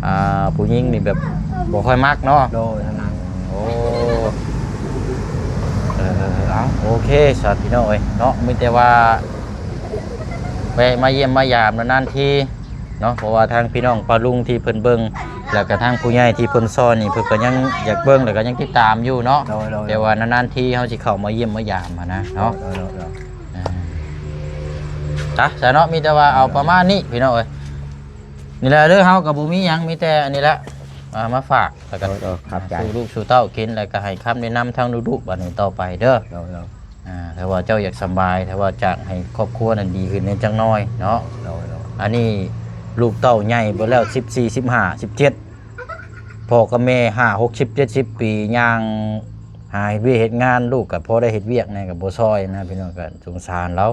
ອ່າ ຜູ້ຍິງນີ້ແບບບໍ່ຄ່ອຍມັກເນາະ. ໂດຍ ນັ້ນ ໂອ້ ເອີ ເອົາ ໂອເຄ ສາທຸ ພີ່ນ້ອງເອີຍເນາະ ມີແຕ່ວ່າແວະມາຢ້ຽມມາຢາມນານໆທີເນາະ ເພາະວ່າທາງພີ່ນ້ອງປ້າລຸງທີ່ເພິ່ນເບິ່ງ ແລ້ວກະທາງຜູ້ໃຫຍ່ທີ່ເພິ່ນຊ່ອຍນີ້ ເພິ່ນກໍຍັງຢາກເບິ່ງ ແລ້ວກໍຍັງຕິດຕາມຢູ່ເນາະ. ໂດຍໆ ແຕ່ວ່ານານໆທີເຮົາຊິເຂົ້າມາຢ້ຽມມາຢາມຫັ້ນນະເນາະ. ໂດຍໆ ອ່າ ຈ້ະ ຊະເນາະ ມີແຕ່ວ່າເອົາປະມານນີ້ພີ່ນ້ອງເອີຍ. ນີ້ແຫຼະເດີ ເຮົາກໍບໍ່ມີຫຍັງ ມີແຕ່ອັນນີ້ແຫຼະ ເອົາມາຝາກ ແລ້ວກໍ ໂດຍໆ ຂອບໃຈ ສູ່ລູກສູ່ເຕົ້າກິນ ແລ້ວກໍໃຫ້ຄຳແນະນຳທາງລູກໆບັດນີ້ຕໍ່ໄປເດີ. ໂດຍໆ ອ່າ ຖ້າວ່າເຈົ້າຢາກສະບາຍ ຖ້າວ່າຢາກໃຫ້ຄອບຄົວນັ້ນດີຂຶ້ນແດ່ຈັກໜ້ອຍເນາະ. ໂດຍໆ ອັນນີ້ລູກເຕົ້າໃຫຍ່ເບິດແລ້ວ ສິບສີ່ ສິບຫ້າ ສິບເຈັດ ພໍ່ກັບແມ່ ຫ້າ ຫົກສິບ ເຈັດສິບປີ ຍ່າງຫາເຮັດວຽກເຮັດງານ ລູກກໍພໍໄດ້ເຮັດວຽກແດ່ ກໍບໍ່ຊ່ອຍນະ ພີ່ນ້ອງ ກໍສົງສານລາວ.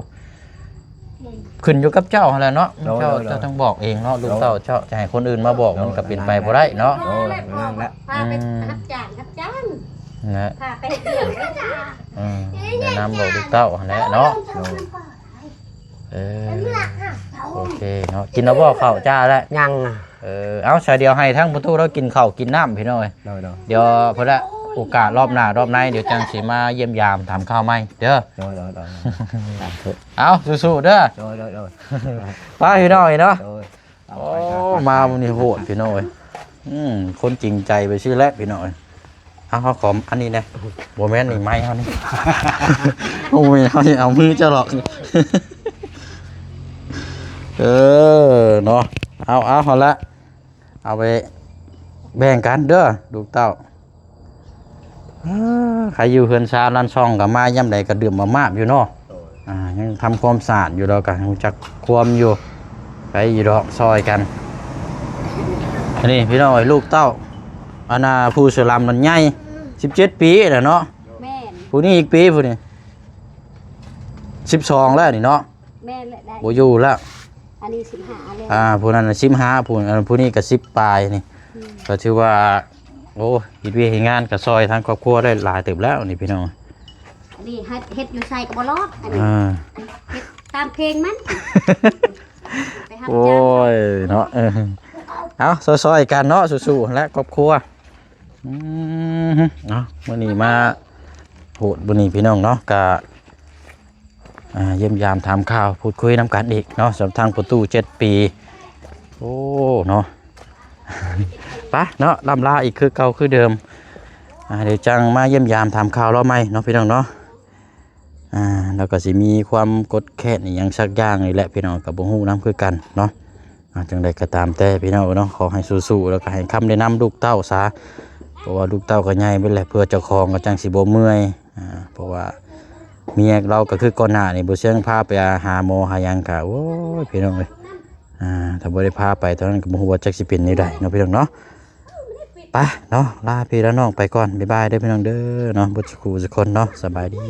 ຂຶ້ນຢູ່ກັບເຈົ້າຫັ້ນແຫຼະເນາະ. ໂດຍ ເຈົ້າ ໂດຍ ເຈົ້າຕ້ອງບອກເອງເນາະ ໂດຍ ລູກເຕົ້າເຈົ້າ ຈະໃຫ້ຄົນອື່ນມາບອກ ໂດຍ ມັນກໍເປັນໄປບໍ່ໄດ້ເນາະ. ໂດຍ ນັ້ນແຫຼະ ພາໄປ ອືມ ຮັບຈ້າງ ຮັບຈ້າງນະ ພາໄປເຮັດວຽກ ອືມ ແນະນຳບອກລູກເຕົ້າຫັ້ນແຫຼະເນາະ. ໂດຍ ເອີ ໂອເຄເນາະ ກິນແລ້ວບໍ່ເຂົ້າຈ້າແລ້ວ? ຍັງ. ເອີ ເອົາ ສາຍດຽວໃຫ້ທັງປະຕູລາວກິນເຂົ້າກິນນ້ຳ ພີ່ນ້ອງເອີຍ. ໂດຍໆ ດຽວເພິ່ນລະ ໂອກາດລອບໜ້າລອບໃນ ດຽວຈັ່ງຊິມາຢ້ຽມຢາມຖາມຂ່າວໃໝ່ເດີ. ໂດຍໆ ເອົາ ສູ້ໆເດີ. ໂດຍໆ ໄປພີ່ນ້ອງເອີຍເນາະ. ໂດຍ ໂອ້ ມາມື້ນີ້ໂຫດພີ່ນ້ອງເອີຍ. ອືມ ຄົນຈິງໃຈໄປຊື່ແຫຼະພີ່ນ້ອງເອີຍ. ເອົາ ເຮົາຂໍອັນນີ້ແດ່ ບໍ່ແມ່ນນີ້ໄມ້ເຮົານີ້ ໂອ້ຍ ເຮົາຊິເອົາມືເຈົ້າຫຼອກ. ເອີ ເນາະ ເອົາ ເອົາ ເອົາລະ ເອົາໄປແບ່ງກັນເດີລູກເຕົ້າ. ເອີ ໃຜຢູ່ເຮືອນຊານລານຊ່ອງກໍມາຍາມໃດກໍດື່ມມາບໆຢູ່ເນາະ. ໂດຍ ອ່າ ຍັງທຳຄວາມສະອາດຢູ່ ແລ້ວກໍຮູ້ຈັກຄວາມຢູ່ ໄປຢູ່ດອກ ຊ່ອຍກັນ. ອັນນີ້ພີ່ນ້ອງເອີຍ ລູກເຕົ້າ ອັນນ່າ ຜູ້ສະລຳນັ້ນໃຫຍ່ ສິບເຈັດປີແລ້ວເນາະ. ແມ່ນ ຜູ້ນີ້ອີກປີ ຜູ້ນີ້ສິບສອງແລ້ວນີ້ເນາະ. ແມ່ນແຫຼະ ໄດ້ ບໍ່ຢູ່ແລ້ວ. ອັນນີ້ສິບຫ້າແລ້ວ ອ່າ ຜູ້ນັ້ນສິບຫ້າ ຜູ້ ອັນ ຜູ້ນີ້ກໍສິບປາຍນີ້. ອືມ ກໍຖືວ່າ ໂອ້ ເຮັດວຽກເຮັດງານກໍຊ່ອຍທາງຄອບຄົວໄດ້ຫຼາຍເຕີບແລ້ວນີ້ພີ່ນ້ອງ. ອັນນີ້ເຮັດ ເຮັດຢູ່ໃສກໍບໍ່ລອດ ອັນນີ້ ອ່າ ເຮັດຕາມເພງມັນ ໄປຮັບ ໂອ້ ຈ້າງ ຍເນາະ. ເອີ ເອົາ ຊ່ອຍໆກັນເນາະ ສູ້ໆ ແລະ ຄອບຄົວ. ອືມ ເນາະ ມື້ນີ້ມາໂພດ ມື້ນີ້ພີ່ນ້ອງເນາະ ກະ ອ່າ ຢ້ຽມຢາມຖາມຂ່າວ ພູດຄຸຍນຳກັນອີກເນາະ ສຳລັບທາງພໍ່ຕູ້ເຈັດປີ. ໂອ້ ເນາະ ໄປເນາະ ລ່ຳລາອີກຄືເກົ່າຄືເດີມ. ອ່າ ດຽວຈັ່ງມາຢ້ຽມຢາມຖາມຂ່າວລາວໃໝ່ເນາະ ພີ່ນ້ອງເນາະ. ອ່າ ລາວກໍຊິມີຄວາມກົດແຄ້ນອີ່ຫຍັງສັກຢ່າງນີ້ແຫຼະ ພີ່ນ້ອງ ກໍບໍ່ຮູ້ນຳຄືກັນເນາະ. ອ່າ ຈັ່ງໃດກໍຕາມແຕ່ ພີ່ນ້ອງເນາະ ຂໍໃຫ້ສູ້ໆ ແລ້ວກໍໃຫ້ຄຳແນະນຳລູກເຕົ້າຊະ ເພາະວ່າລູກເຕົ້າກໍໃຫຍ່ເບິດແລ້ວ ເພື່ອເຈົ້າຂອງກໍຈັ່ງຊິບໍ່ເມື່ອຍ. ອ່າ ເພາະວ່າເມຍລາວກໍຄືກ່ອນໜ້ານີ້ ບໍ່ເຊີງພາໄປຫາໝໍຫາຫຍັງກະ ໂອ້ຍ ພີ່ນ້ອງເອີຍ. ອ່າ ຖ້າບໍ່ໄດ້ພາໄປຕອນນັ້ນກໍບໍ່ຮູ້ວ່າຈັກຊິເປັນແນວໃດເນາະ ພີ່ນ້ອງເນາະ. ໄປເນາະ ລາພີ່ລານ້ອງໄປກ່ອນ ບາຍບາຍເດີ ພີ່ນ້ອງເດີເນາະ ເບິດສູ່ຄູ່ສູ່ຄົນເນາະ ສະບາຍດີ.